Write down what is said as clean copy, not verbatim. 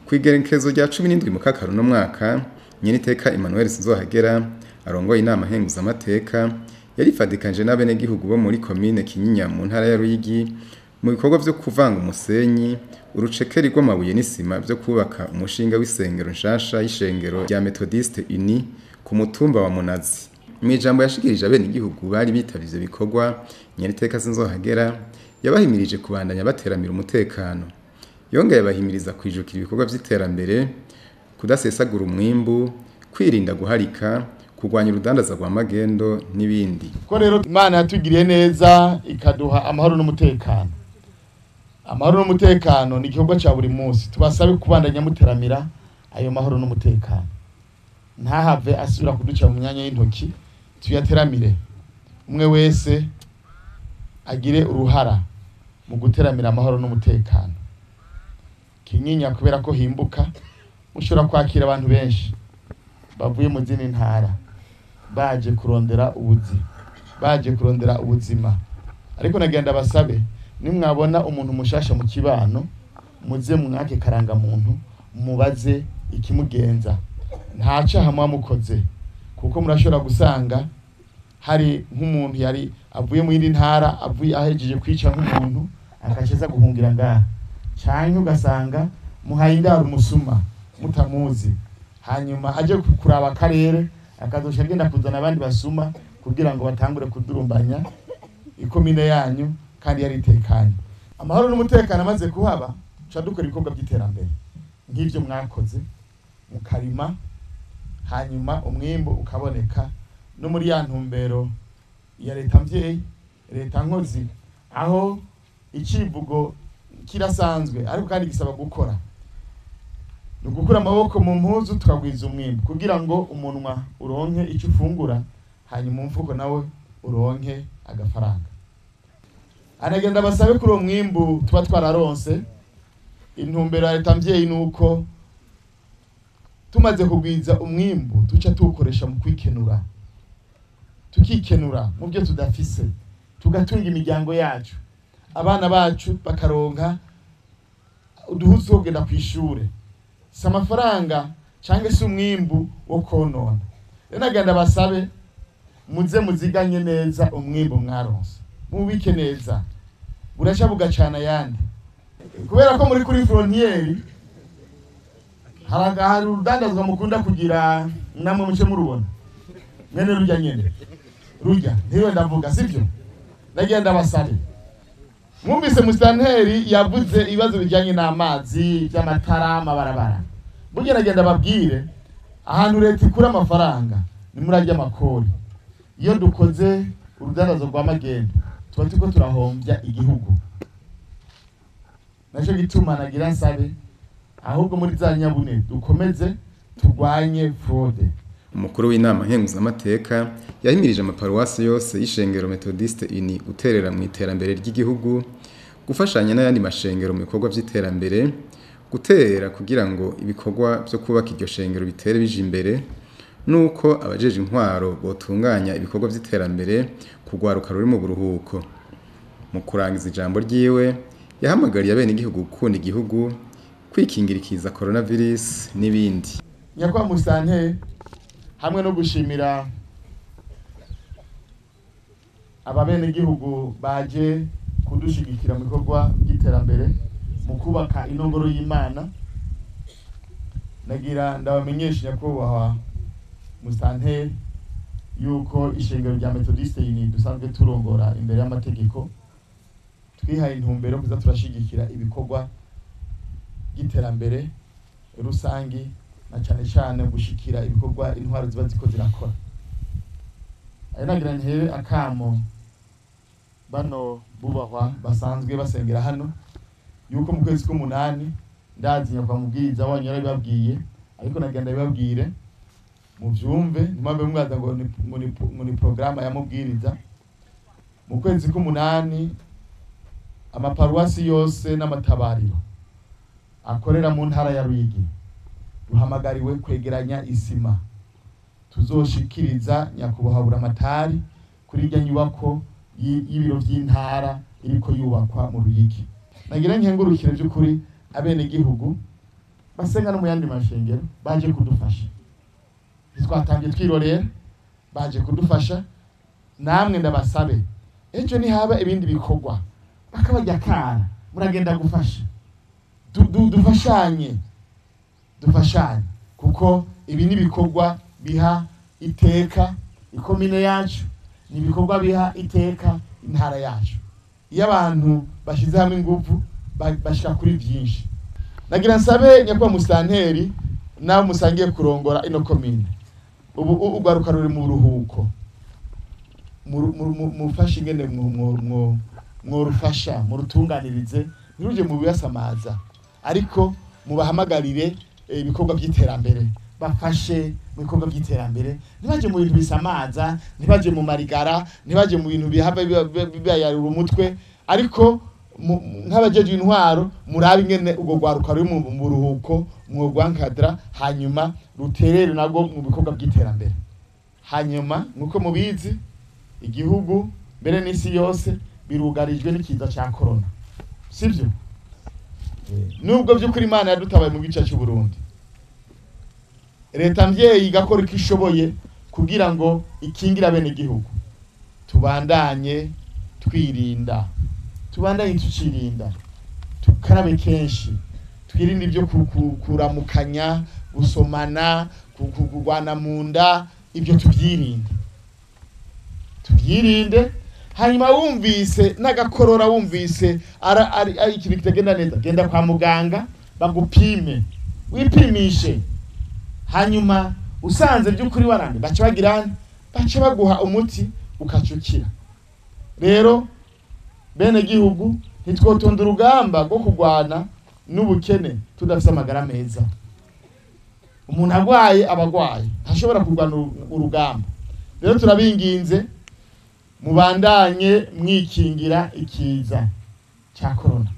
Kw'igerekezo rya 17 mu Kakaro no mwaka, nyeniteka Emmanuel Sinzohagera arongoye inama nkenguzamateka yarifadikanije n'abenegihugu bo muri komine Kinyinya mu ntara ya Ruyigi mu bikorwa vyo kuvanga umusenyi, urucekeri rw'amabuye n'isima vyo kubaka umushinga w'isengero nshasha y'ishengero rya Methodiste Unie ku mutumba wa Munazi. Mw'ijambo yashikirije abenegihugu bari bitavye ivyo bikorwa, nyeniteka Sinzohagera yabahimirije kubandanya bateramira umutekano. Yongeye abahimiriza kwijukira ibikorwa vy'iterambere, kudasesagura umwimbu, kwirinda guharika, kurwanya urudandaza rwa magendo n'ibindi. Ko rero Imana yatugiriye neza ikaduha amahoro n'umutekano. Amahoro n'umutekano ni igikorwa ca buri munsi. Tubasabe kubandanya muteramira ayo mahoro n'umutekano. Ntahave asubira kuduca mu myanya y'intoki, tuyateramire. Umwe wese agire uruhara mu guteramira amahoro n'umutekano. Kinyinya kubera ko himbuka, mushobora kwakira abantu benshi bavuye mu zindi ntara baje kurondera ubuzi, baje kurondera ubuzima. Ariko nagenda basabe, nimwabona umuntu mushasha mu kibano, muze mwake karanga muntu, mubaze ikimugenza. Nta caha mwamukoze, kuko murashobora gusanga hari nk'umuntu yari avuye mu yindi ntara, avuye ahejeje kwica nk'umuntu akasheza guhungira ngaha, canke ugasanga muhaye indaro umusuma mutamuzi, hanyuma aje kuraba akarere akazosha agenda kuzana abandi basuma kugira ngo batangure kudurumbanya ikomine yanyu kandi yari itekanye. Amahoro n'umutekano amaze kuhaba, tuca dukora ibikorwa by'iterambere nk'ivyo mwakoze, mukarima, hanyuma umwimbu ukaboneka. No muri ya ntumbero ya leta mvyeyi, leta nkozi, aho icivugo kirasanzwe ariko kandi gisaba gukora. Ni ugukura amaboko mu mpuzu tukagwiza umwimbu kugira ngo umunwa uronke icyo ufungura, hanyuma umfuko nawe uronke agafaranga. Anagenda basabe kuri uwo mwimbu tuba twararonse. Intumbero ya leta mvyeyi nuko tumaze kugwiza umwimbu tuca tuwukoresha mu kwikenura, tukikenura mu byo tudafise, tugatunga imiryango yacu, abana bacu bakaronka uduhuzu two kugenda kw'ishure. Si amafaranga canke se umwimbu wo konona. Rero nagenda basabe muze muziganye neza umwimbu mwaronse, mubike neza, buraca bugacana ayandi. Kubera ko muri kuri frontiere hari urudandazwa mukunda kugira namwe muce murubona mwene rurya nyene rurya ntiwe ndavuga, sivyo? Nagenda basabe, mwumvise musitanteri yavuze ibibazo bijyanye n'amazi, by'amatara, amabarabara. Burya nagenda babwire ahantu leta ikura amafaranga ni muri arya makori. Iyo dukoze urudandazo rwa magendo tuba turiko turahombya igihugu. Naco gituma nagira nsabe ahubwo muri za nyabune dukomeze turwanye fraude. Umukuru w'inama nkenguzamateka yahimirije amaparuwasi yose y'ishengero Methodiste Unie guterera mu iterambere ry'igihugu, gufashanya n'ayandi mashengero mu bikorwa vy'iterambere, guterera kugira ngo ibikorwa vyo kubaka iryo shengero bitere bije imbere, nuko abajeje intwaro botunganya ibikorwa vy'iterambere kugwaruka ruri mu buruhuko. Mu kurangiza ijambo ryiwe yahamagariye abenegihugu gukunda igihugu, kwikingira ikiza coronavirus n'ibindi. Nyakubahwa Musitanteri, hamwe no gushimira ababenegihugu baje kudushigikira mu bikorwa by'iterambere mu kubaka inongoro y'Imana, nagira ndabamenyesha nyakubahwa Musitanteri yuko ishengero rya Methodiste Unie dusanzwe turongora imbere y'amategeko twihaye intumbero kuza turashigikira ibikorwa by'iterambere rusangi, na cyane cyane gushikira ibikorwa intwaro ziba ziko zirakora. Ayo nagira ntere akamo bano bubahwa basanzwe basengera hano yuko mu kwezi k'umunani ndazi nyakwa mubwiriza wanyu yarabibabwiye, ariko nagira ndabibabwire muvyumve, ntimwambe mwaza ngo ni programa ya mubwiriza. Mu kwezi k'umunani amaparuwasi yose n'amatabariro akorera mu ntara ya Ruyigi duhamagariwe kwegeranya isima tuzoshikiriza nyakubahwa Buramatari kuri irya nyubako y'ibiro vy'intara iriko yubakwa mu Ruyigi. Nagira nkengurukire by'ukuri abenegihugu Basenga no mu yandi mashengero baje kudufasha. Twatangiye twirorera, baje kudufasha. Namwe ndabasabe, ejo nihaba ibindi bikorwa bakabajya kara, muragenda gufasha. Dufashanye, dufashanye, kuko ibi ni ibikorwa biha iteka ikomine yacu, ni ibikorwa biha iteka intara yacu. Iyo abantu bashize hamwe ingufu bashika kuri byinshi. Nagira nsabe nyakubahwa musitanteri nawe musangiye kurongora ino komine, ubu urwaruka ruri mu buruhuko, mufashe ingene mworufasha, murutunganirize, ntiruje mu bibasamaza, ariko mubahamagarire ibikorwa by'iterambere, bafashe mu bikorwa by'iterambere, ntibaje mu bintu bisamaza, ntibaje mu marigara, ntibaje mu bintu bihava bibayarura umutwe, ariko nk'abajeje intwaro murabe ingene ubwo rwaruka ruri mu buruhuko mworwankadra, hanyuma ruterere nabwo mu bikorwa by'iterambere. Hanyuma nkuko mubizi, igihugu mbere n'isi yose birugarijwe n'ikiza ca corona, sivyo? Nubwo by'ukuri Imana yadutabaye mu gice cy'u Burundi, leta mvyeyi igakora icyo ishoboye kugira ngo ikingire abene gihugu, tubandanye twirinda, tubandanye tucirinda, tukarabe kenshi, twirinde ibyo kuramukanya, gusomana, kugwana mu nda, ibyo tubyirinde, tubyirinde. Hanyuma wumvise n'agakorora, wumvise ari ikintu kitagenda neza, genda kwa muganga bagupime, wipimishe. Hanyuma usanze by'ukuri warande, baca bagirana, baca baguha umuti ukacukira. Rero bene gihugu, ntitwotonda urugamba rwo kurwana n'ubukene tudafise amagara meza. Umuntu agwaye aba agwaye, ntashobora kurwana urugamba. Rero turabinginze mubandanye mwikingira ikiza ca corona.